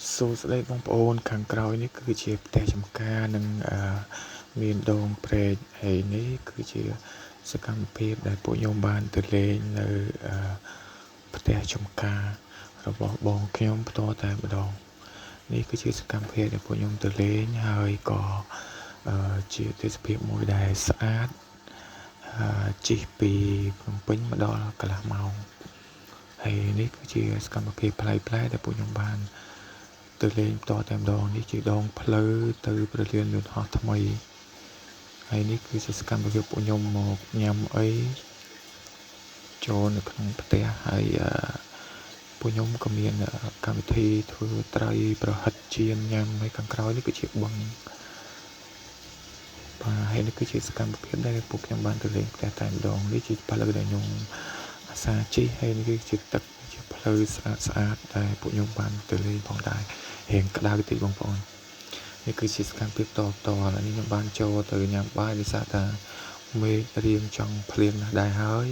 សួស្តីបងប្អូនខាងក្រោយនេះគឺជាផ្ទះចំការនិងមានដងព្រែកហើយនេះគឺជាសកម្មភាពដែលពួកខ្ញុំបានទៅលេងនៅផ្ទះចំការរបស់បងខ្ញុំផ្ទាល់តែម្ដងនេះគឺជាសកម្មភាពដែលពួកខ្ញុំទៅលេងហើយក៏ជាទេសភាពមួយដែលស្អាតជិះពីភ្នំពេញមកដល់កន្លះម៉ោងហើយនេះគឺជាសកម្មភាពប្លែកៗដែលពួកខ្ញុំបានទៅលេងផ្ទាល់តែម្ដងនេះជាដងផ្លូវទៅព្រលានយន្តហោះថ្មីហើយនេះគឺជាសកម្មភាពពួកខ្ញុំមកញ៉ាំអីចូលនៅក្នុងផ្ទះហើយពួកខ្ញុំក៏មានកម្មវិធីធ្វើត្រីប្រហិតចៀនញ៉ាំហើយខាងក្រោយនេះគឺជាបឹងបាទហើយនេះគឺជាសកម្មភាពដែលពួកខ្ញុំបានទៅលេងផ្ទះតែម្ដងនេះជាផ្លូវដែលខ្ញុំអាសាជិះហើយនេះគឺជាទឹកជាផ្លូវស្អាតស្អាតដែលពួកខ្ញុំបានទៅលេងផងដែររៀងក្តៅតិចបងប្អូននេះគឺជាសកម្មភាពតតនេះខ្ញុំបានចូលទៅញ៉ាំបាយដោយសារថាមេឃរៀងចង់ភ្លៀងណាស់ដែរហើយ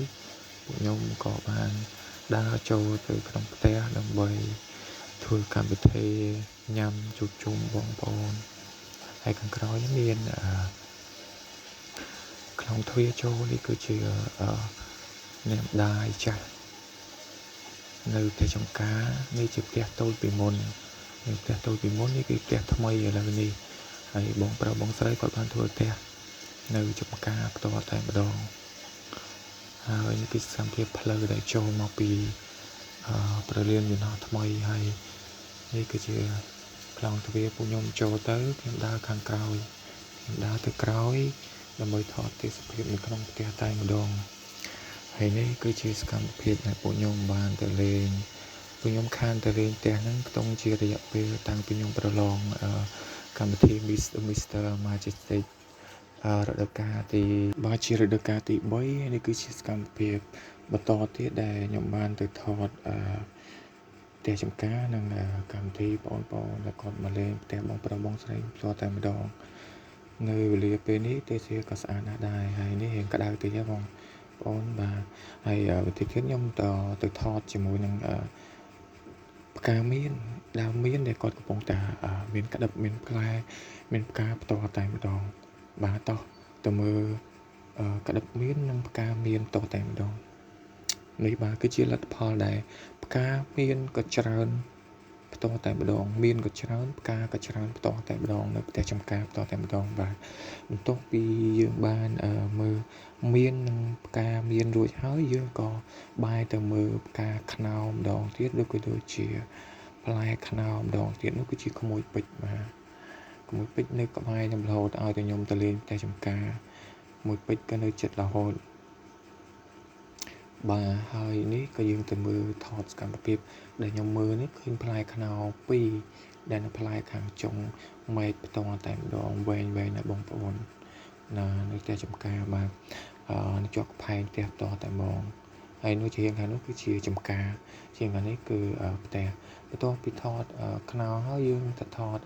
ពួកខ្ញុំក៏បានដើរចូលទៅក្នុងផ្ទះដើម្បីធ្វើកម្មវិធីញ៉ាំជួបជុំបងប្អូនហើយខាងក្រោយនេះមានក្នុងទ្វារចូលនេះគឺជាអ្នកម្ដាយចាស់នៅផ្ទះចំការនេះជាផ្ទះតូចពីមុននេះផ្ទះតូចពីមុននេះគឺផ្ទះថ្មីឥឡូវនេះហើយបងប្រុសបងស្រីគាត់បានធ្វើផ្ទះនៅចំការផ្ទាល់តែម្ដងហើយនេះគឺសកម្មភាពផ្លូវដែលចូលមកពីព្រលានយន្តហោះថ្មីហើយនេះគឺជាប្លង់ទ្វារពួកខ្ញុំចូលទៅខ្ញុំដើរខាងក្រោយខ្ញុំដើរទៅក្រោយដើម្បីថតទេសភាពនៅក្នុងផ្ទះតែម្ដងហើយនេះគឺជាសកម្មភាពដែលពួកខ្ញុំបានទៅលេងពួកខ្ញុំខានទៅលេងផ្ទះហ្នឹងខ្ទង់ជារយៈពេលតាំងពីខ្ញុំប្រឡងកម្មវិធី Mr. Majestic រដូវកាលទីបាទជារដូវកាលទី3នេះគឺជាសកម្មភាពបន្តទៀតដែលខ្ញុំបានទៅថតផ្ទះចំការនិងកម្មវិធីបងប្អូនដែលគាត់មកលេងផ្ទះបងប្រុសបងស្រីផ្ទាល់តែម្ដងនៅវេលាពេលនេះទេសភាពក៏ស្អាតណាស់ដែរហើយនេះរៀងក្តៅតិចហ៎បងប្អូនបាទហើយវិធីទៀតខ្ញុំទៅថតជាមួយនឹងផ្កាមៀនដើមមៀនដែលគាត់កំពុងតែមានក្តឹបមានផ្លែមានផ្កាផ្ទាល់តែម្ដងបាទតោះទៅមើលក្តឹបមៀននិងផ្កាមៀនផ្ទាល់តែម្ដងនេះបាទគឺជាលទ្ធផលដែលផ្កាមៀនក៏ច្រើនផ្ទាល់តែម្ដងមានក៏ច្រើនផ្កាក៏ច្រើនផ្ទាល់តែម្ដងនៅផ្ទះចំការផ្ទាល់តែម្ដងបាទបន្ទាប់ពីយើងបានមើលមៀននិងផ្កាមៀនរួចហើយយើងក៏បែរទៅមើលផ្កាខ្នោម្ដងទៀតឬក៏ដូចជាផ្លែខ្នោម្ដងទៀតនោះគឺជាក្មួយពេជ្របាទក្មួយពេជ្រនៅក្បែរខ្ញុំរហូតឲ្យតែខ្ញុំទៅលេងផ្ទះចំការក្មួយពេជ្រក៏នៅចិត្តរហូតបាទហើយនេះក៏យើងទៅមើលថតសកម្មភាពដែលខ្ញុំមើលនេះឃើញផ្លែខ្នោ2ដែលនៅផ្លែខាងចុងមែកផ្ទាល់តែម្ដងវែងវែងណាបងប្អូនណានៅផ្ទះចំការបាទនៅជាប់កំផែងផ្ទះផ្ទាល់តែហ្មងហើយនោះជាខាងនោះគឺជាចំការជាងខាងនេះគឺផ្ទះបន្ទាប់ពីថតខ្នោហើយយើងទៅថត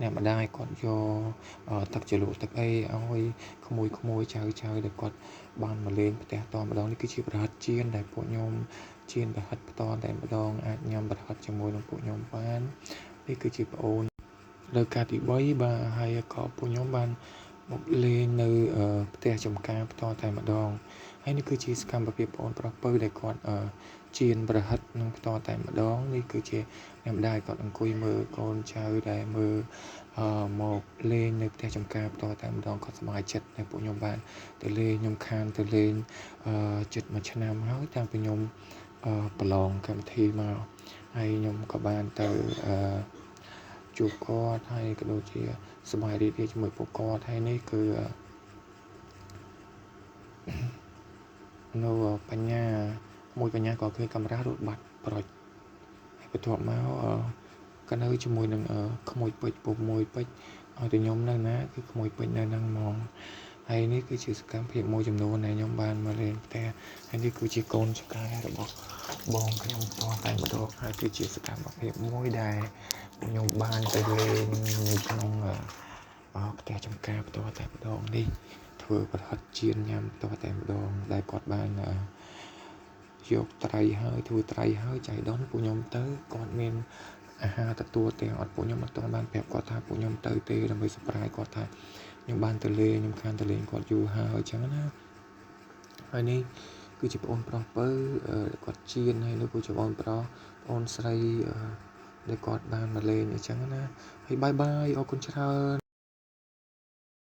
អ្នកម្ដាយគាត់យកទឹកជ្រលក់ទឹកអីឲ្យក្មួយៗចៅៗដែលគាត់បានមកលេងផ្ទះតម្ដងនេះគឺជាប្រហិតចៀនដែលពួកខ្ញុំចៀនប្រហិតផ្ទាល់តែម្ដងអាចញ៉ាំប្រហិតជាមួយនឹងពួកខ្ញុំបាននេះគឺជាប្អូនលើកាលទី3បាទហើយក៏ពួកខ្ញុំបានមកលេងនៅផ្ទះចំការផ្ទាល់តែម្ដងហើយនេះគឺជាសកម្មភាពប្អូនប្រុសពៅដែលគាត់ចៀនប្រហិតនឹងផ្ទាល់តែម្ដងនេះគឺជាអ្នកម្ដាយគាត់អង្គុយមើលកូនចៅដែលមើលមកលេងនៅផ្ទះចំការផ្ទាល់តែម្ដងគាត់សប្បាយចិត្តដែលពួកខ្ញុំបានទៅលេងខ្ញុំខានទៅលេងជិត1ឆ្នាំហើយតាំងពីខ្ញុំប្រឡងកម្មវិធីមកហើយខ្ញុំក៏បានទៅជួបគាត់ហើយក៏ដូចជាសប្បាយរីករាយជាមួយពួកគាត់ហើយនេះគឺនៅបញ្ញាមួយបញ្ញាក៏ឃើញកាមេរ៉ារត់បាត់ប្រុចហើយបន្ទាប់មកក៏នៅជាមួយនឹងក្មួយពេជ្រពុកមួយពេជ្រឲ្យតែខ្ញុំនៅណាគឺក្មួយពេជ្រនៅហ្នឹងហ្មងហើយនេះគឺជាសកម្មភាពមួយចំនួនដែលខ្ញុំបានមកលេងផ្ទះហើយនេះគឺជាកូនឆ្កែរបស់បងខ្ញុំផ្ទាល់តែម្ដងហើយគឺជាសកម្មភាពមួយដែលខ្ញុំបានទៅលេងនៅក្នុងផ្ទះចំការផ្ទាល់តែម្ដងនេះធ្វើប្រហិតចៀនញ៉ាំផ្ទាល់តែម្ដងដែលគាត់បានយកត្រីហើយធ្វើត្រីហើយចៃដន្យពួកខ្ញុំទៅគាត់មាន អាហារទទួលទាំងអត់ពួកខ្ញុំអត់ទាន់បានប្រាប់គាត់ថាពួកខ្ញុំទៅទេដើម្បី surprise គាត់ថាខ្ញុំបានទៅលេងខ្ញុំខានទៅលេងគាត់យូរហើយអញ្ចឹងណាហើយនេះគឺជាប្អូនប្រុសពៅគាត់ជៀនហើយនោះគឺជាប្អូនប្រុសប្អូនស្រីដែលគាត់បានមកលេងអញ្ចឹងណាហើយ bye bye អរគុណច្រើន។